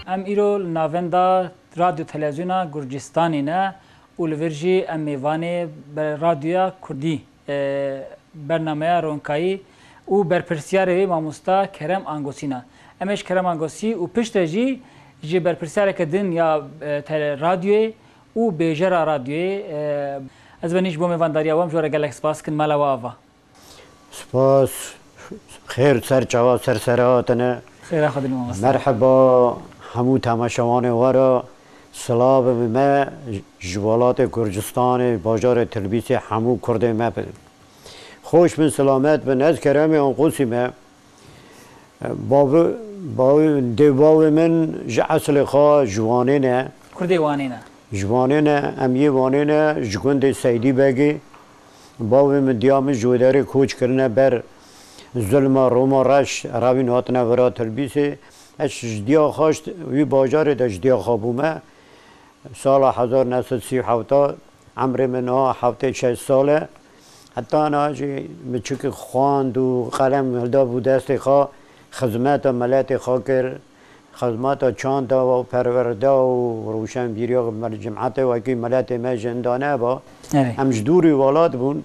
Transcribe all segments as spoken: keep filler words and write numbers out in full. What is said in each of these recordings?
Em îro li navenda Radyo Televîzyona Gurcistanê ne û li vir jî em mêvanê be-, Radyoya Kurdî, e, bernameya Ronkayî û berpirsiyarê wê mamosta Kerem Angosî ne. Em ê ji Kerem Angosî û piştre jî ji berpirsiyareke din ya, e, tele-, radyoyê û bêjera radyoyê, e, ez benî ji bo mêvandariya we em ji we re gelek spas dikin, mala we ava. Spas, xêr ser çawa ser sere hatine. Xêra xwe din mamoste. Merheba hemû temaşevanê we re, silavê me ji welatê Gurcistanê, bajarê Tilbîsê hemû kurdê me bi. Xweş bin, silamet bin. Ez Keremê Anqosî me. Bavê, bavê, dê bavê min ji eslê xwe ji Wanê ne. Kurdê Wanê ne. Ji Wanê ne, em yê Wanê ne, ji gundê Seydî Begê. Bavê min, diya min ji wê derê koç kirine ber zulma Roma reş, revîn hatine vira Tilbîsê. Ez ji diya xwe ji wî bajarê de ji diya xwe bûme. Sala hezar neh sed sî û hewta, emrê min a heftê şeş sal e. Heta na jî min çikî xwend û qelem hildabû destê xwe, xizmeta miletê xwe kir, xizmeta çanda û perwerda û rûşenbîriya me, cemaetê wekî miletê me jinda neba. Erê. Em ji dûrî welat bûn.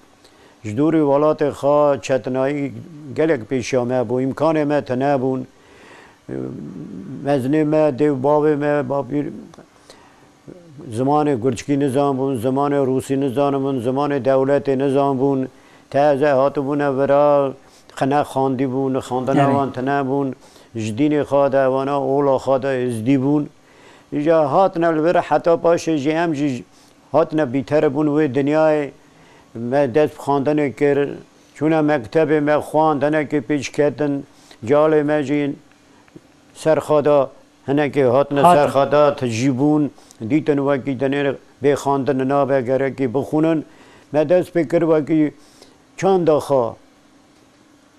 Ji dûrî welatê xwe çetinayî gelek pêşiya me bû. Îmkanê me tune bûn. Mezinê me, dê û bavê me, bapîr, zimanê gurçikî nizanibûn, zimanê rûsî nizanibûn, zimanê dewletê nizanibûn. Teze hatibûne vira, xwe nexwandîbûn, xwendina Erê. wan tune bûn. Ji dînê xwe de, wana ola xwe de êzdî bûn. Îja hatine li vir, heta paşê jî em jî hatine bîteribûn wê dinyayê. Me dest bi xwendinê kir, çûne mektebê, me xwend, hinekê pêç ketin, calê me jî ser xwe da, hinekê hatine ser Hatin. xwe da, tijî bûn, dîtin wekî dinê bê xwendin nabe, gerekî bixwînin. Me dest pê kir wekî çanda xwe,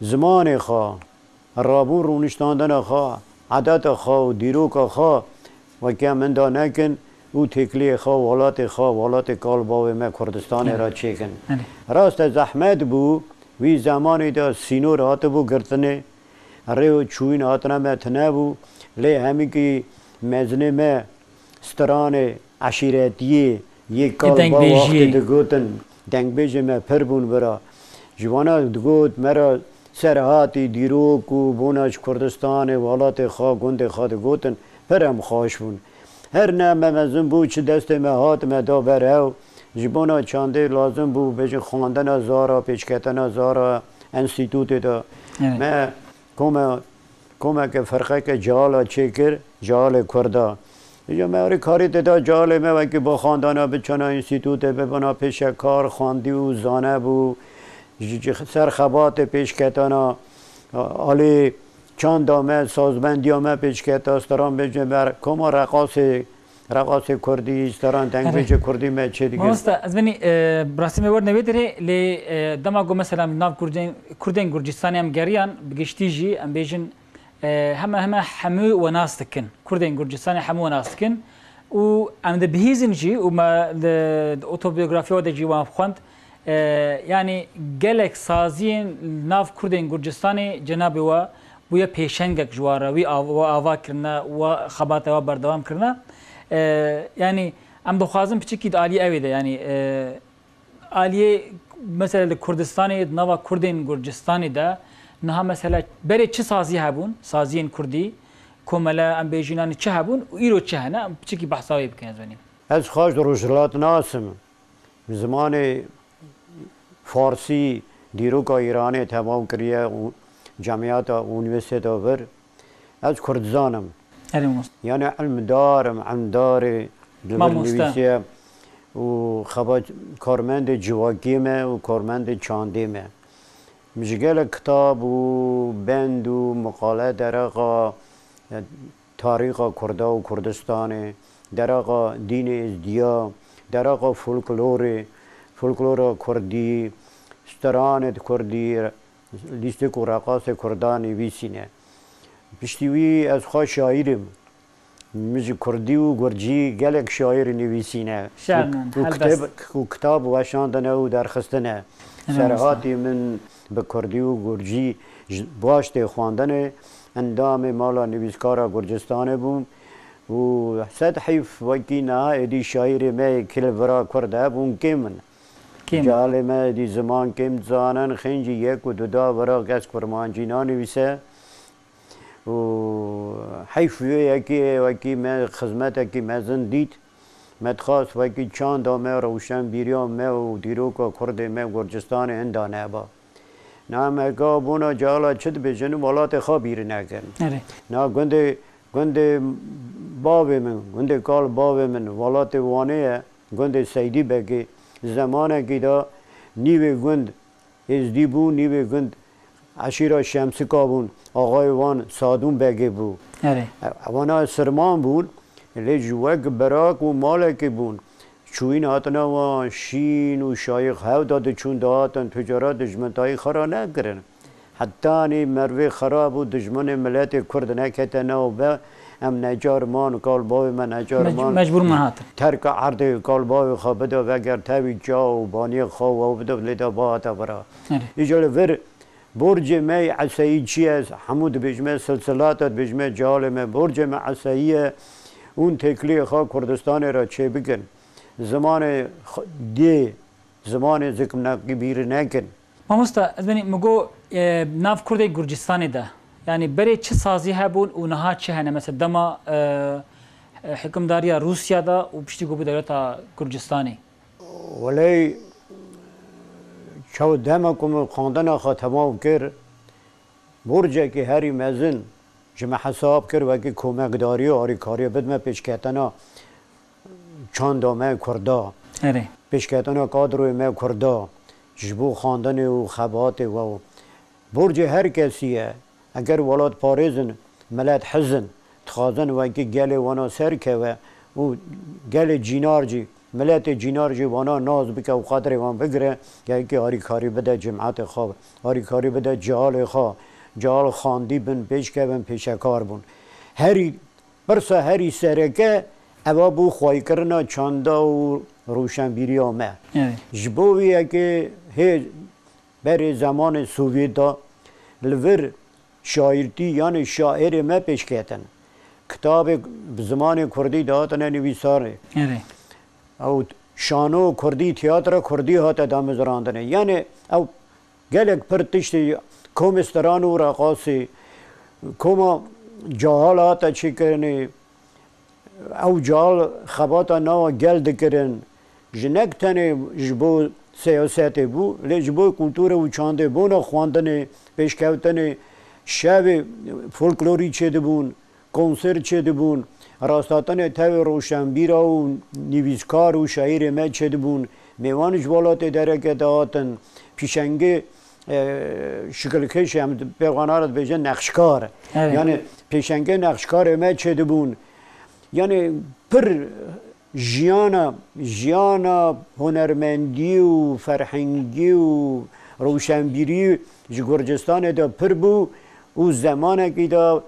zimanê xwe, rabûn rûniştandina xwe, edeta xwe û dîroka xwe wekî em hinda nekin û têkiliyê xwe, welatê xwe, welatê kal bavê me Kurdistanê Erê. re çêkin. Erê. Rast e, zehmet bû, wî zemanê de sînor hatibû girtinê, rê û çûyîn hatina me tune bû, lê hemîkî mezinê me, stranê eşîretiyê yê Ê kal ba dengbêjiyê. wextê digotin, dengbêjê me pir bûn vira. Ji wana digot, me re serhatî, dîrok û bona ji Kurdistanê, welatê xwe, gundê xwe digotin, pir em xweş bûn. Her ne me mezin bû, çi destê me hat, me da ber hev. Ji bona çandê lazim bû, bêjin xwendina zara, pêçketina zara, enstîtûtê de. Evet. Me kome, komeke ferqeke cehala çêkir, cehalê Kurda. Îja me arê karê tê da cehalê me wekî bo xwendana biçana înstîtûtê, bibina pêşekar, xwendî û zane bû. Ji, ji ser xebatê pêşketana, alê çanda me, sazbendiya me pêşketa, staran bêje me, koma reqasê, reqasê kurdî, staran dengbêjê Erê. kurdî me çê dikir. Mamoste, ez benî, e, bi rastî me werne wê derê, lê, e, dema ku mesela nav Kurdên, Kurdên Gurcistanê em geriyan, bi giştî jî em bêjin, e, hemen hemen hemû we nas dikin. Kurdên Gurcistanê hemû we nas dikin. Û em dibihîzin jî û me li, di otobiyografiya we de jî wan xwend. E, yanî gelek saziyên nav Kurdên Gurcistanê cenabê we bûye pêşengek ji wan re. Wî av-, we ava kirine, we xebata we berdewam kirine. E, yanî em dixwazin piçekî di alî ew ê de, yanî, e, aliyê, mesela li Kurdistanê, di nava Kurdên Gurcistanê de niha mesela berê çi sazî hebûn, saziyên Kurdî, komele em bêjin yanî çi hebûn û îro çi hene, em piçekî behsa wê bikin ez benî. Ez xweş rojhilat nas im. Zimanê Farsî dîroka Îranê temam kiriye û cemiyata û unîversîteta vir. Ez Kurdzan im. Erê mamoste. Yani ilmdar im, ilmdarê li vir Mamoste. nivîsiye û xebat karmendê civakiyê me û karmendê çandê me. Min ji gelek kitab û bend û miqale dereqa, e, tarîxa Kurda û Kurdistanê, dereqa dînê Êzdiya, dereqa folklorê, folklora Kurdî, stranê di Kurdî, lîstik û reqasê Kurda nivîsîne. Piştî wî ez xwe şaîr im. Min ji Kurdî û Gurcî gelek şaîrî nivîsîne. Şermin, Û, û helbest. kitêb-, û kitab weşandine û derxistine. Helal olsun. Serhatî min bi Kurdî û Gurcî ji baş tê xwendinê, endamê Mala Nivîskara Gurcistanê bûm. Û sed heyf wekî niha êdî şaîrê me yê ki li vira Kurd hebûn kêm in. Kêm in. Calê me êdî ziman kêm dizanin, xêncî yek û du da vira kes kurmancî nanivîse. Û heyf wê yekê wekî me xizmetekî mezin dît. Me dixwest wekî çanda me, rewşenbîriya me û dîroka Kurdê me Gurcistanê hinda neba. Na em heka bona cala çi dibêjin, welatê xwe bîr nekin. Erê. Na gundê, gundê bavê min, gundê kal bavê min, welatê Wanê ye, gundê Seydî Begê, zemanekî de nîvê gund Êzdî bû, nîvê gund eşîra Şemsika bûn, axayê wan Sadûn Begê bû. Erê. E, wana Sirman bûn, lê ji wek birak û malekê bûn. Çûyîn hatina wan şîn û şayîx hewda diçûn dihatin, tu cara dijmintayî xwe ra nekirin. Hetanî mervê xirab û dijminê miletê Kurd nekete nav be, em necar man, kal bavê me necar Mec-, man. Mecbûr me hatin. Terka erdê kal bavê xwe bide, veger tevî çaw û baniyê xwe û ew bide, lê de bihate vira. Erê. Îja li vir borcê me yê eseyî çi ye? Hemû dibêjime, silsilata dibêjime, cihalê me, borcê me eseyî ye. Hûn têkiliyê xwe Kurdistanê re çêbikin. Zimanê xwe dê, zimanê zikmnakî bîr nekin. Mamosta, ez benî, mi got, e, nav Kurdê Gurcistanê de, yanî berê çi sazî hebûn û niha çi hene? Mesela dema, e, e, hikimdariya Rûsya de û piştî ku bû dewleta Gurcistanê. Welê, çaw dema ku min xwendina xwe temam kir, borcekî herî mezin ji me hesab kir, wekî komekdarî û alîkariyê bidime pêşketina çanda me Kurda. Erê. Pêşketina kadroyê me Kurda ji bo xwendinê û xebatê we û borcê her kesî ye. Eger welatparêz in, milet hez in, dixwazin wekî gelê wana ser keve û gelê cînar jî, miletê cînar jî wana nas bike û qedrê wan bigire, gelkî harîkarî bide cemaetê xwe, harîkarî bide cihalê xwe, cihal xandî bin, pêşkevin, pêşekar bûn. Herî, pirsa herî sereke eva bû xwayîkirina çanda û rûşenbîriya me. Evet. Ji bo wî yekê hê berê zemanê Sovyet de li vir şaîrtî, yanî şaîrê me pêşketin. Kitabê bi zimanê kurdî dihatine nivîsarê. Erê. Ew şano kurdî, tiyatra kurdî hate damezrandinê. Yanî ew gelek pir tiştê komê stiran û reqasê, koma cahal hate çêkirinê, ew cihal xebata nava gel dikirin, ji nek tenê ji bo siyasetê bû, lê ji bo kulturê û çandê, bona xwendinê, pêşkewtinê, şevê folklorî çêdibûn, konser çêdibûn, rasthatinê tevê roşenbîra û nivîskar û şaîrê me çêdibûn, mêwan ji welatê dereke dihatin, pîşengê, e, şikilkeş em pêxanan re dibêjin nexşkar. Evet. Yani pêşengê nexşkarê me çêdibûn. Yani pir jiyana, jiyana hunermendî û ferhengî û rewşenbîrî ji Gurcistanê de pir bû û zemanekî de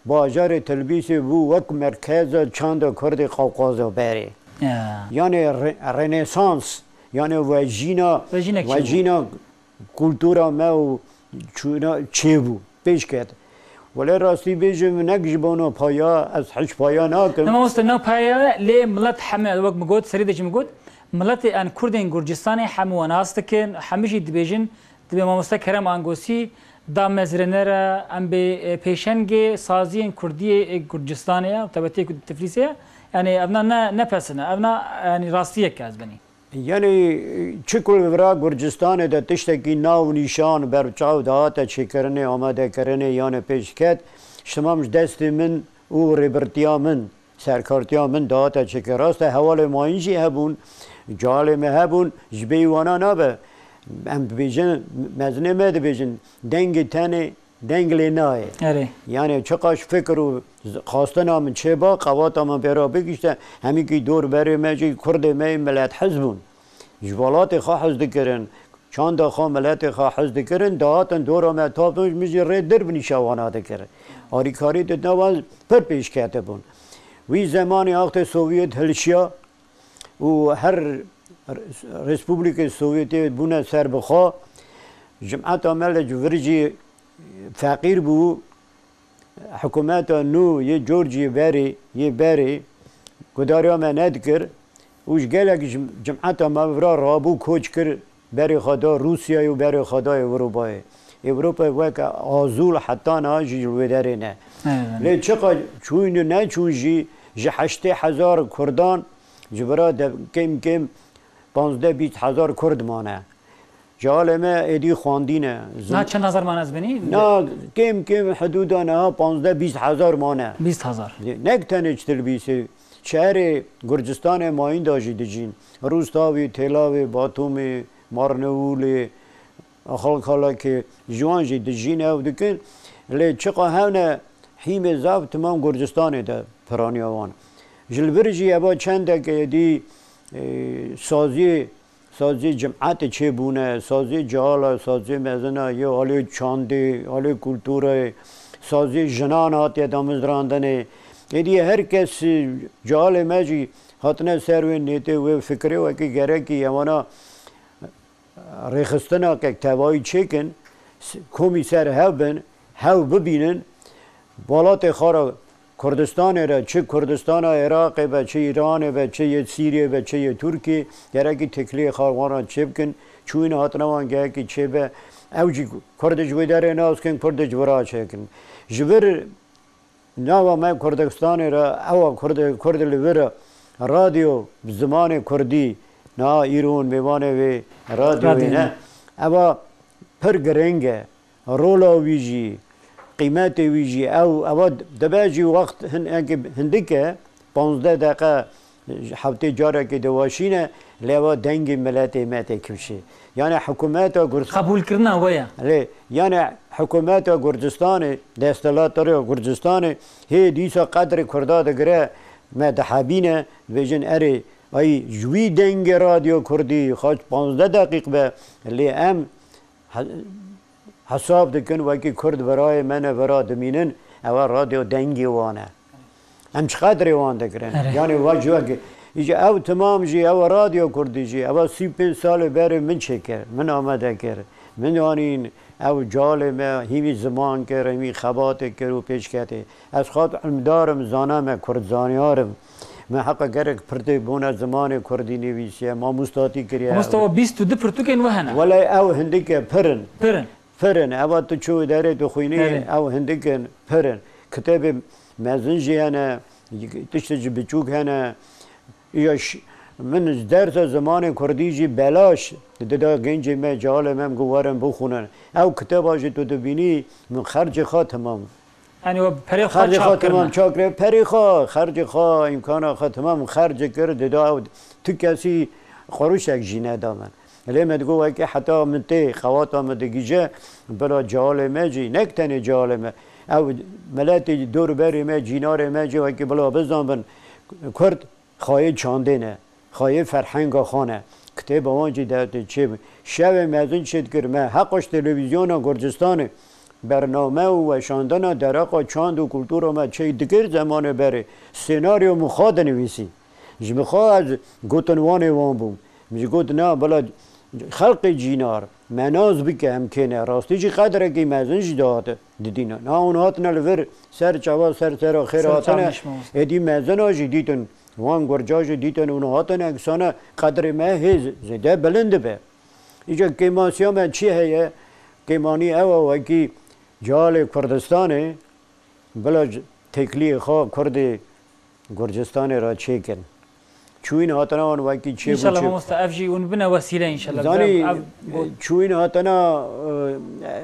bajarê Tilbîsê bû wek merkeza çanda Kurdê Qawqaza berê. Ya. Yani re-, Rönesans, yani vejîna, Vejînek çêbû. Vejîna kultura me û çûna çêbû, pêş ket. Wele rastî bêjim, nek ji bona paya, ez hiç paya nakim. Nema weste na paya, lê milet heme, wek mi got, serî de jî mi got, miletê en Kurdên Gurcistanê hemû wan nas dikin, hemû jî dibêjin, dibê mamoste Kerem Angosî, da mezrêne re, em bê, e, pêşengê saziyên Kurdiyê, e, Gurcistanê ya, tebetiyê Tiflîsê ya. Yani evna ne, ne pesine, evna, yani rastiyek ez benî. Yanî, çi ku li vira Gurcistanê de tiştekî nav nîşan, berçav dihate çêkirinê, amadekirinê, yanî pêş ket, ji temam ji destê min û rêbirtiya min, serkartiya min dihate çêkirin. Rast e, hevalê mayîn jî hebûn, calê me hebûn, ji bê wana nabe. Em dibêjin, mezinê me dibêjin, dengê tenê, deng lê nayê. Erê. Yani çiqas fikir û z-, xwastina min çêba, qewata min pê re bigihişte, hemîkî dor berê me jî Kurdê me yê milethez bûn. Ji welatê xwe hez dikirin, çanda xwe, miletê xwe hez dikirin, dihatin dora me, tapin, min jî rê dir bi nîşa wana dikirin. Alîkarî di nava pir pêşketibûn. Wî zemanê axtê Sovyet hilşiya, û her Respublikê Sovyetê bûne serbixwe. Cimeta me li vir jî feqîr bû. Hikûmeta nû yê Georgiyê berê, yê berê gudariya me nedikir û ji gelek cim-, cimeta me vira rabû koç kir berê xwe da Rûsyayê û berê xwe da Ewropayê. Ewropa weke azûl heta niha jî li wê derê ne. Evet. Lê çiqa çûn û neçûn jî ji heştê hezar Kurdan ji vira de kêm kêm panzdeh bîst hezar Kurd mane. Ji alê me êdî xwendî ne. Zim- Na çend hezar mane ez benî? Na kêm kêm hidûda niha panzdeh bîst hezar mane. Bîst hezar. Nek tenê ji Tilbîsê, şerê Gurcistanê mayîn de jî dijîn. Rûstavî, Têlavê, Batûmê, Marnewûlê, Axalkalakê, ji wan jî dijîn ew dikin. Lê çiqa hewne hîmê zaf timam Gurcistanê de piraniya wan. Ji li vir jî eva çendek êdî, e, saziyê Saziyê cemaetê çêbûne, saziyê cihal e, saziyê mezin e, yê alê çandê, alê kulturê, saziyê jinan hatiye damezrandinê. Êdî her kes, e, cihalê me jî hatine ser wê nêtê, wê fikirê wekî gerekî ye wana rêxistinakek tevayî çêkin, s-, komî ser hev bin, hew bibînin, welatê xwe re, Kurdistanê re, çi Kurdistana Iraqê be, çi Îranê be, çi yê Sîriyê be, çi yê Tirkiyê, gerekî têkiliyê xwe wan re çêbikin, çûyîn hatina wan gerekî çêbe. Ew jî Kurd ji wê derê nas kin, Kurd ji vira çêkin. Ji vir nava me Kurdistanê re, ewa Kurd, Kurd li vir radyo bi zimanê Kurdî, niha îro hûn mêvanê vê radyoyê Radyoyê ne. ne. Ewa pir giring e. Rola wî jî, qîmetê wî jî, ew, ewa dibe jî wext hin-, hindik e, panzdeh deqe, heftê carekê diweşîne, lê ewa dengê miletê me tê kifşê. Yani hikûmeta Gurd- Qebûlkirina we ye. Lê, yani hikûmeta Gurcistanê, desthilatdariya Gurcistanê, hê dîsa qedrê Kurda digire, me dihebîne, dibêjin erê, ay ji wî dengê Radyo Kurdî, xaç panzdeh deqîq be, lê em he-, hesab dikin, wekî Kurd birayê me ne bira dimînin, ew e radyo dengê wan e. Em çi qedrê wan digirin? Erê. Yani va ji wekî, îca ew timam jî, ew radyo Kurdî jî, ew sî û pênc salê berê min çêkir, min amade kir, min anîn, ew calê me hîvî ziman kir, hîvî xebatê kir û pêş ketê. Ez xat ilmdar im, zana me, Kurd zanyar im. Me heqa gerek pirtê bona zimanê Kurdî nivîsiye, mamostatî kiriye. Mamosta, we bîst û du pirtûkên we hene? Wele ew hindike pir in. Pir in. Pir in. Eva tu çû derê tu xwînî, Erê. ew hindik in, pir in. Kitêbê mezin jî hene, tiştê ji biçûk hene. Ya ş-, min ji dersa zimanê Kurdî jî belaş dida gencê me, calê me, min got werin bixwînin. Ew kitêba jî tu dibînî, min xercê xwe temam. Yanî we perê xwe Xercê xwe çap kirine. temam çap kir, perê xwe, xercê xwe, îmkana xwe temam xerc kir, dida ew tu kesî quruşek jî neda min. Lê me digot wekî heta min tê qewata min digije, bila calê me jî, nek tenê calê me, ew miletê dor berê me, cînarê me jî wekî bila bizanbin, Kurd xayê çandê ne, xayê ferhenga xwe ne. Kitêba wan jî derdê çê bû. Şevê mezin çê dikir me heqa ji televîzyona Gurcistanê bername û weşandina dereqa çand û kultura me çê dikir zemanê berê. Senaryo min xwe dinivîsî. Ji min xwe ez gotin wanê wan bûm. Min jî got, na, bila xelqê cînar me nas bike, em kê ne. Rastî jî qedrekî mezin jî dihate didîne. Na hûn hatine li vir ser çava, ser sera xêr Ser hatine. çavnîş mamoste. Êdî mezina jî dîtin, wan gurca jî dîtin, hûn hatine, eksane qedrê me hê z-, zêde bilind dibe. Îca kêmasiya me çi heye? Kêmanî ew e, wekî calê Kurdistanê bila c-, têkiliyê xwe Kurdê Gurcistanê re çêkin. Çûyîn hatina wan wekî çêbû Înşallah çê- mamoste, ev jî hûn bine wesîle înşallah. Zanî, Ev, ev, çûyîn hatina, e, e,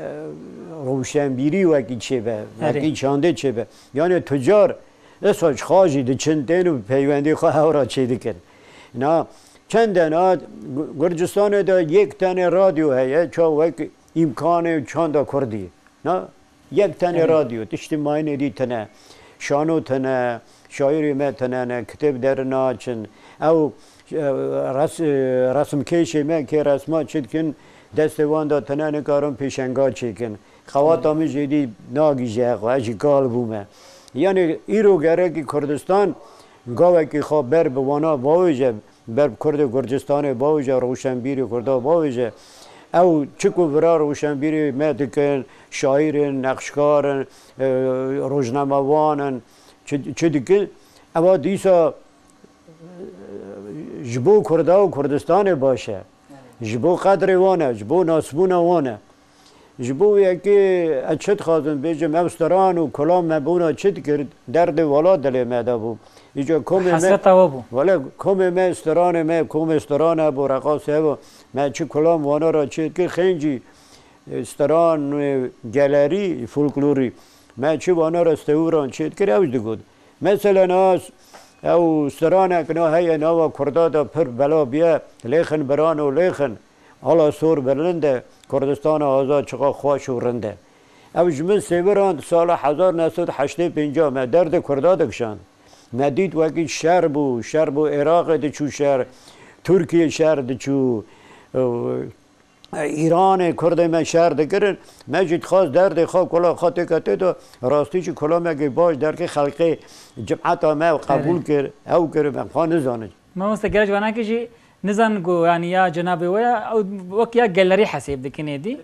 rewşenbîrî wekî çêbe, Erê. wekî çandê çêbe. Yani tucar, esa ji xwe jî diçin tên û peywendî xwe hew re çêdikin. Na, çend e na, Gu-, Gurcistanê de yek tenê radyo heye, ça wek îmkanê çanda Kurdî. Na, yek tenê Evet. radyo, tiştê mayînê dî tine. Şano tine, şaîrê me tine ne, kitêb derinaçin. Ew, e, res-, e, resimkêşê me kê resma çi dikin, destê wan de tine nikarin pêşenga çêkin. Xewata min jê dî nagîje xwe, ez jî kal bûme. Yani îro gerekî Kurdistan gavekî xwe ber bi wana bawêje, ber bi Kurdê Gurcistanê bawêje, rewşenbîrê Kurda bawêje. Ew çi ku vira rewşenbîrê me dikin, şaîr in, nexşkar in, e, rojnamevan in, çi, çi dikin, ewa dîsa ji bo Kurda û Kurdistanê baş e. Ji bo qedrê wan e, ji bo nasbûna wan e. Ji bo wê yekê ez çi dixwazim bêjim, ew stiran û kulam me bona çi dikir, derdê wala dilê me de bû. Îca komê me, Hesreta we bû. Wele komê me stiranê me, komê stiran hebû, reqasê hebû. Me çi kulam wana re çê dikir, xêncî, e, stiran, e, gelerî, folklorî. Me çi wana re stewran çê dikir, ew jî digot. Meselen, a s-, ew stranek na heye nava Kurda de pir bela biye, lêxin birano lêxin, ala sor bilind e, Kurdistana azad çiqa xweş û rind e. Ew ji min sêviran sala hezar neh sed heştê pênc me derdê Kurda dikişand. Me dît wekî şer bû, şer bû Iraqê diçû şer, Tirkiye şer diçû, ew, Îranê Kurdê me şer dikirin, me jî dixwest derdê xwe, kula xwe têke tê de, rastî jî kulamekê baş derkê xelkê cimeta me ew qebûl Erê. kir, ew kir, me xwe nizanin. Mamoste, gelek ji wanakî jî nizanin ku, yanî, ya cenabê we ya, ew wek ya gelerî hesêb dikin êdî.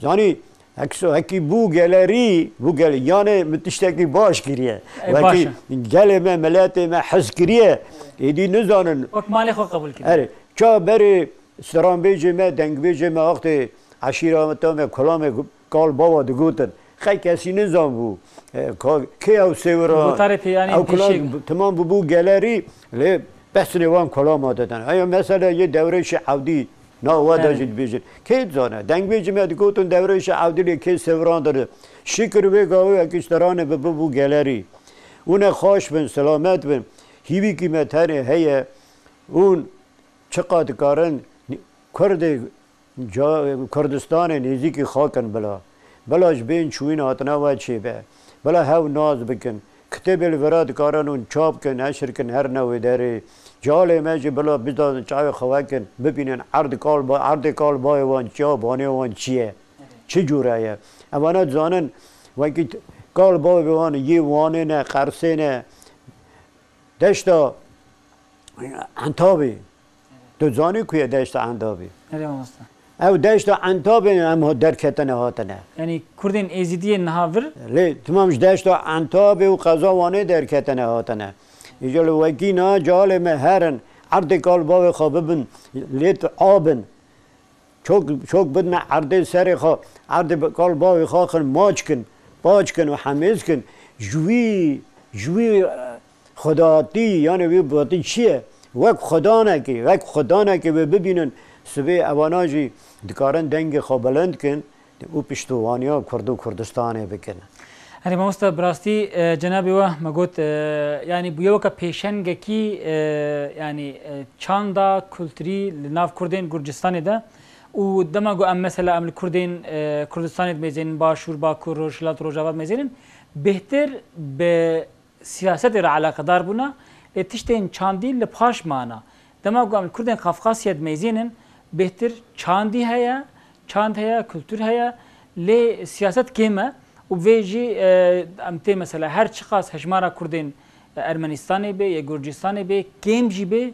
Zanî, hekso, hekî bû gelerî, bû gel-, yanê min tiştekî baş kiriye. E, Wekî baş e. gelê me, miletê me hez kiriye, êdî nizanin. Wek malê xwe qebûl kiriye. Erê, ça berê stranbêjê me, dengbêjê me, wextê eşîra me, tamê kulamê kal bava digotin. Xey kesî nizanbû. E, ka-, kê ew sêwira? Gotarê pê, yanî ew kulam pêşê. Timam bûbû gelerî, lê pesnê wan kulama didin. Heya mesela yê Dewrêşê Ewdî, na we de Erê. jî dibêjin. Kê dizane? Dengbêjê me digotin Dewrêşê Ewdî lê kê sêwiran didin. Şikir vê gavê wekî stranê bi bibû gelerî. Hûn ê xweş bin, selamet bin. Hîvîkî me tenê heye. Hûn çiqa dikarin Kurdê ca-, Kurdistanê nêzîkî xwe kin bila. Bila ji bên çûyîn hatina we çêbe. Bila hew nas bikin. Kitêbê li vira dikarin hûn çap kin, neşir kin, her newê derê. Calê me jî bila bizanin çavê xwe vekin, bibînin erd kal ba-, erdê kal bayê wan çi ye, banê wan çi ye. Çi cûre ye? Evana dizanin wekî t-, kal bayê wan yê Wanê ne, Qersê ne. Deşta Entabê. Tu zanî ku ye deşta Entabê? Erê mamoste. Ew deşta Entabê em ha-, derketine hatine. Yanî Kurdên Êzidiyê niha vir? Lê timam ji deşta Entabê û qeza Wanê derketine hatine. Îca li wekî niha calê me herin, erdê kal bavê xwe bibin, lê tu abin. Çok, çok bidine erdê serê xwe, erdê bi kal bavê xwe xin maç kin, paç kin û hemêz kin. Ji wî, ji wî, e, xwedatî, yanê wî batî çi ye? Wek xwedanekê, wek xwedanekê wê bibînin, sibê evana jî dikarin dengê xwe bilind kin û piştevaniya Kurd û Kurdistanê bikin. Erê mamoste, bi rastî, e, cenabê we me got, e, yanî bûye weke pêşengekî, e, yanî, e, çanda kulturî li nav Kurdên Gurcistanê de û dema ku em mesela em li Kurdên, e, Kurdistanê dimêzênin, Başûr, Bakur, Rojhilat, Rojava dimêzênin, bêhtir bi siyasetê re eleqedar bûna, lê tiştên çandî li paş mana. Dema ku em li Kurdên Qafqasya dimeyzênin, bêhtir çandî heye, çand heye, kultur heye, lê siyaset kêm e û vê jî, e, em tê mesela her çiqas hejmara Kurdên Ermenistanê bê, yê Gurcistanê bê, kêm jî bê,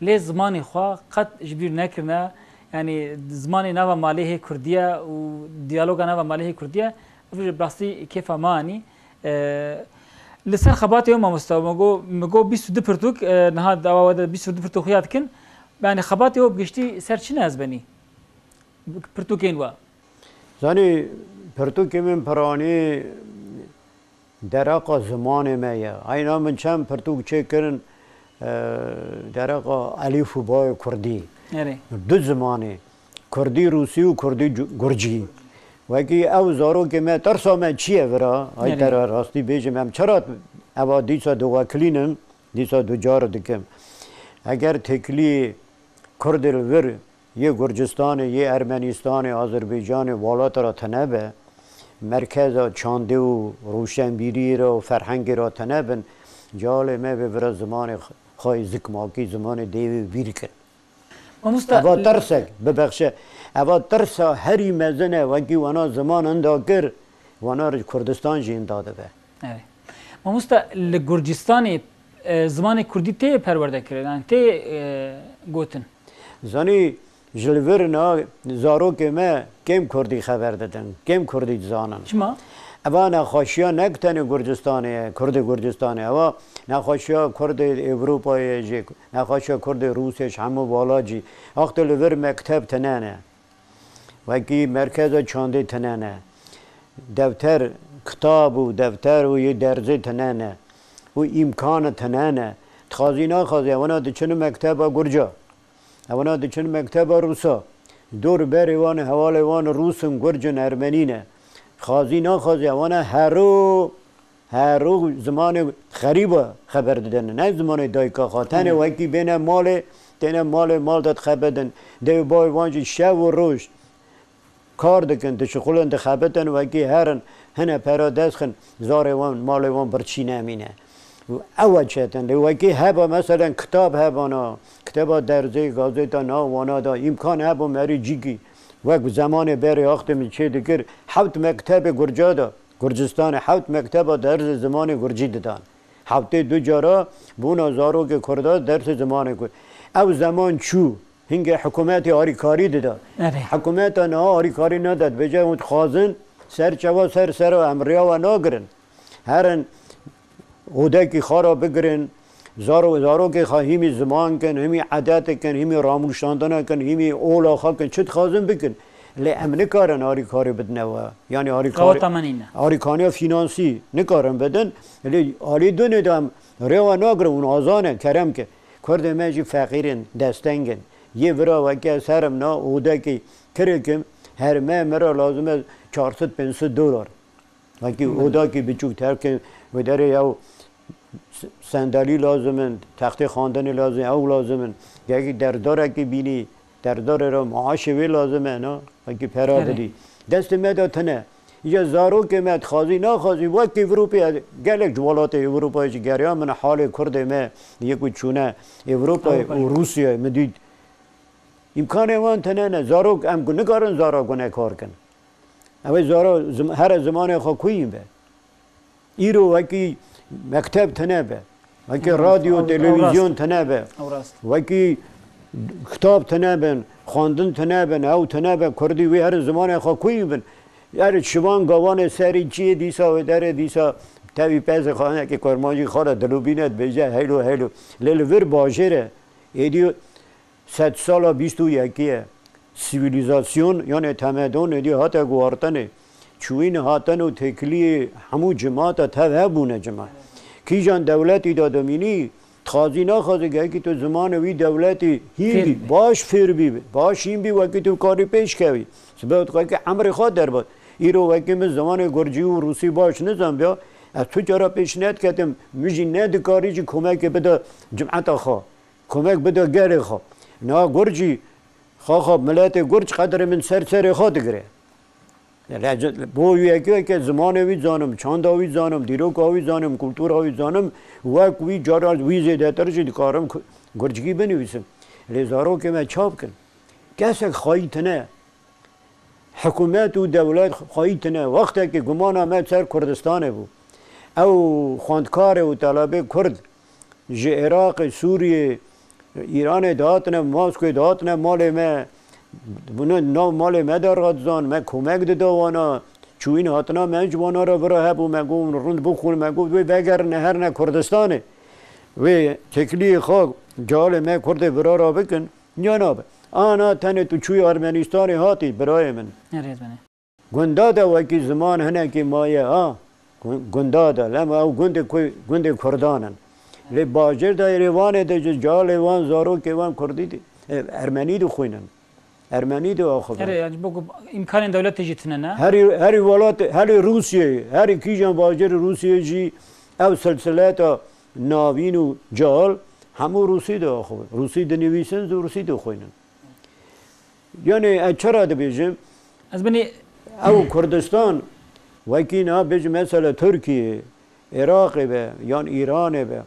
lê zimanê xwe qet ji bîr nekirine. Yanî zimanê nava malê hê Kurdî ye û diyaloga nava malê hê Kurdî ye. Ev jî bi rastî kêfa me anî. E, li ser xebatê we mamoste, me got, me got bîst û du pirtûk, e, niha dawa we de bîst û du pirtûk xuya dikin. Yanî xebatê we bi giştî ser çi ne ez benî? Pirtûkên we? Zanî, pirtûkê min piranî dereqa zimanê me ye. Eyna min çend pirtûk çêkirin, e, dereqa elîf û bayê kurdî. Erê. Du zimanê. Kurdî rûsî û kurdî cu-, gurcî. Wekî ew zarokê me, tirsa me çi ye vira? Ay Erê. Te re rastî bêjim, em çira eva dîsa diwekilînim, dîsa ducar dikim. Eger têkilî kurdê li vir yê Gurcistanê, yê Ermenistanê, Azerbaycanê, welata re tine be, merkeza çandê û rûşenbîriyê re û ferhengê re tine bin, calê me vê vira zimanê xwe yê zikmakî, zimanê dêvê bîr kin. Mamoste, Eva tirsek, bibexşe, eva tirsa herî mezin e, wekî wana ziman hinda kir, wana ji Kurdistan jî hinda dibe. Evet. Mamoste, li Gurcistanê, e, zimanê kurdî tê perwerde kirin, yani tê, e, gotin? Zanî, Ji li vir na zarokê me kêm kurdî xeber didin, kêm kurdî dizanin. Çima? Eva nexweşiya ne tenê Gurcistanê ye, Kurdê Gurcistanê. Eva nexweşiya Kurdê Ewropayê jî, nexweşiya Kurdê Rûsê ji hemû vala jî. Wextê li vir mekteb tine ne. Wekî merkeza çandê tine ne. Dewter, kitab û dewter û yê derzê tine ne. Û îmkana tine ne. Dixwazî naxwazî, ewana diçin mekteba Gurca. Ewana diçin mekteba Rûsa. Dor berê wan, hevalê wan Rûs in, Gurc in, Ermenî ne. Xwazî naxwazî, ewana hero, hero zimanê xerîba xeber didin. Ne zimanê dayika xwe. Tenê Hmm. wekî bêne malê, têne malê, mal de dixebidin. Dê û bavê wan jî şev û roj kar dikin, dişixulin, dixebitin, wekî herin, hine pera dest xin, zarê wan, malê wan birçî nemîne. Û ew e çetin. Lê wekî heba, meselen, kitab hebana, kitaba derzê, gazeta na wana da, îmkan hebo merî cîkî, wek zemanê berê axtê min çê dikir, hewt mektebê Gurca da, Gurcistanê, hewt mekteba derzê zimanê Gurcî didan. Heftê du cara bona zarokê Kurda dersê zimanê Kurd. Ew zeman çû, hingê hikûmetê alîkarî dida. Erê. Hikûmeta niha alîkarî nade, dibêje hûn dixwazin ser çava ser ser em riya we nagirin. Herin odekî xwe re bigirin, zaro-, zarokê xwe hîmî ziman kin, hîmî edet kin, hîmî ramûşandina kin, hîmî ola xwe kin, çi dixwazin bikin. Lê em nikarin alîkarî bidine we. Yanî alîkarî, Qeweta me nîne. Alîkariya fînansî nikarin bidin. Lê alî dunê de em rêwa nagirin, hûn azan e, kerem ke. Kurdê me jî feqîr in, desteng in. Yê vira weke serim na odekê kirik im, her me mi re lazim e çar sed pênc sed dolar. Wekî Belê. Odakî biçûk terkin, wê derê ew s-, sendalî lazim in, textê xwendinê lazim, ew lazim in. Gelkî derdarekî bînî, derdarê re maaşê wê lazim e, na? Wekî pera Erê. Bidî. Destê me de tine. Îca zarokê me dixwazî, naxwazî, wekî Ewropê, gelek ji welatê Ewropayê jî geriya min halê Kurdê me, yê ku çûne Ewropayê Ewropayê. Û Rûsyayê, min dît. Îmkanê wan tine ne. Zarok, em ku nikarin zara gunekar kin. Ew ê zara zim-, here zimanê xwe kuyîn be. Îro wekî mekteb tine be. Wekî Ew rast, radyo, ew, ew televîzyon rast. Tine be. Ew rast. Wekî kitab tine bin, xwendin tine bin, ew tine be, kurdî wî herin zimanê xwe kuyîn bin. Her şivan gavanê serî çiyê dîsa wê derê dîsa tevî pezê xanekê kurmancî xwe re dilûbîne dibêje heylo heylo. Lê li vir bajêr e. Êdî Sedsala bîst û yekê ye. Sivîlîzasyon, yanê temedon êdî hate guhartinê. Çûyîn hatin û têkiliyê hemû cimata tev hebûne cima. Kîjan dewletî de dimînî, dixwazî naxwazî gelkî tu zimanê wî dewletî hîn Fêr bî, bî. Baş fêr bî, baş hîn bî, wekî tu karî pêş kevî. Sibe tu wekî emrê xwe derbat. Îro wekî min zimanê gurcî û rûsî baş nizanbiya, ez tu cara pêş nediketim, min jî nedikarî jî komekê bide cimeta xwe. Komek bide gelê xwe. Niha Gurcî, xaxa miletê Gurc qedrê min ser serê xwe digire. Lece-, bo yekê weke zimanê wî zanim, çanda wî zanim, dîroka wî zanim, kultura wî zanim, wek wî cara wî zêdetir jî dikarim ku-, Gurcikî binivîsim. Lê zarokê me çap kin. Kesek xayî tine. Hikûmet û dewlet xweyî tine. Wextekî gumana me ser Kurdistanê bû. Ew xwendkarê û telebê Kurd ji Iraqê, Sûriyê, Îranê dihatine, Moskowê dihatine malê me. Bûne nav malê me de radizan, me komek dida wana. Çûyîn hatina me ji wana re vira hebû, me got, hûn rind bixwin, me got, wê vegerine, herine Kurdistanê. Wê têkiliyê xwe, calê me Kurdê vira re bikin. Ya nabe. Ana tenê tu çûyî Ermenistanê hatî, birayê min. Nerê benê? Gunda de wekî ziman hinekî maye ha. Gu-, gunda de. Lema ew gundê ku-, gundê Kurdan in. Lê bajêr de Êrêvanê de ji calê wan, zarokê wan Kurdî di-, e, Ermenî dixwînin. Ermenî diaxivin. Erê, yani bo ku îmkanên dewletê jî tine ne? Herî, herî welat, herî Rûsiyeyê, herî kîjan bajêrê Rûsiyeyê jî ew silsileta navîn û cal hemû Rûsî diaxivin. Rûsî dinivîsin, zû Rûsî dixwînin. Yani ez çira dibêjim? Ez binî Ew Kurdistan, wekî niha bêjim mesela Tirkiye, Iraqê be, yan Îranê be,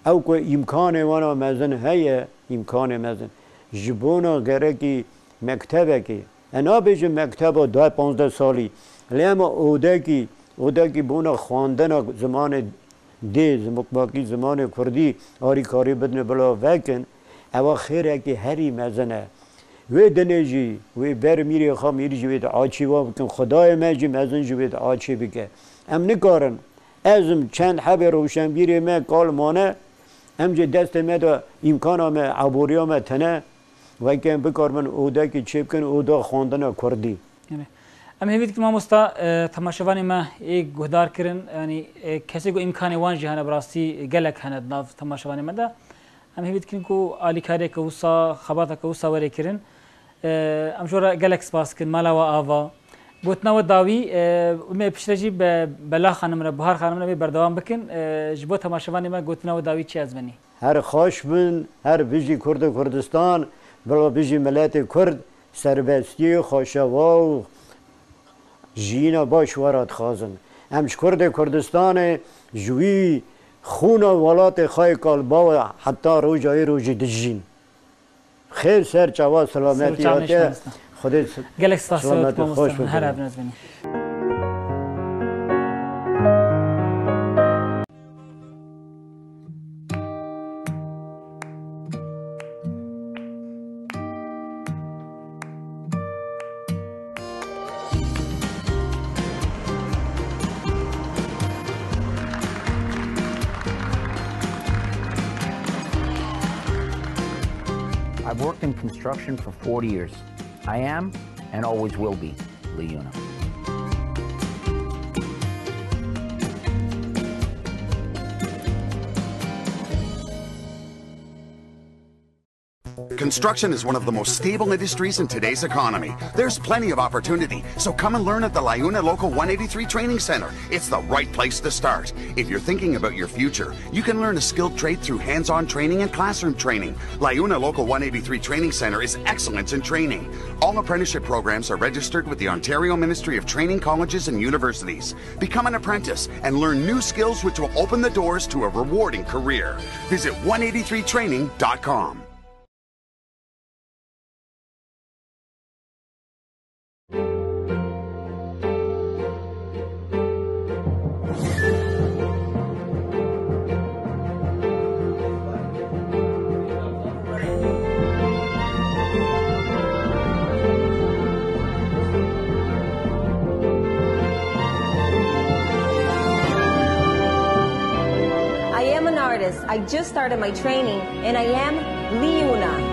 ew ku îmkanê wana mezin heye, îmkanê mezin. Ji bona gerekî mektebekê, e nabêjim mekteba deh panzdeh salî, lê ema odekî, odekî bona xwendina zimanê dê, zimokmakî zimanê kurdî alîkarî bidin bila vekin, ewa xêrekî herî mezin e. Wê dinê jî, wê ber mîrê xwe mîr jî wê diaçê wa bikin. Xwedayê me jî mezin jî wê diaçê bike. Em nikarin. Ez im çend hebê rewşenbîrê me kal mane. Em jî destê me de îmkana me, eboriya me tene. Weke em bikaribin odekî çêbikin, oda xwendina kurdî. Yanî, em hêvî dikin mamosta, e, temaşevanê me ê guhdar kirin, yanî, e, kesê ku îmkanê wan jî hene, bi rastî gelek hene di nav temaşevanê me de. Em hêvî dikin ku alîkariyeke wisa, xebateke wisa were kirin. E, em ji we re gelek spas dikin, mala we ava. Gotina we dawî, e, em ê piştre jî be-, Bela Xanim re, Bihar Xanim re bê berdewam bikin. E, ji bo temaşevanê me gotina we dawî çi ez benî? Her xweş bin, her bijî Kurd û Kurdistan, bila bijî miletê Kurd, serbestiyê, xweşewa û jiyîna baş we re dixwazin. Em ji Kurdê Kurdistanê, ji wî xûna welatê xwe yê kalba we heta roja îro jî dijîn. Xêr ser çawa Ser û selametî çawa hatiye. Gelek spas, selamet û mamosta. Xwedê xweş bike. Her evin ez binî. I've worked in construction for forty years. I am and always will be Lee Yuna. Construction is one of the most stable industries in today's economy. There's plenty of opportunity, so come and learn at the Layuna Local one eighty-three Training Center. It's the right place to start. If you're thinking about your future, you can learn a skilled trade through hands-on training and classroom training. Layuna Local one eighty-three Training Center is excellence in training. All apprenticeship programs are registered with the Ontario Ministry of Training Colleges and Universities. Become an apprentice and learn new skills which will open the doors to a rewarding career. Visit one eighty-three training dot com. I am an artist. I just started my training, and I am Lee Yuna.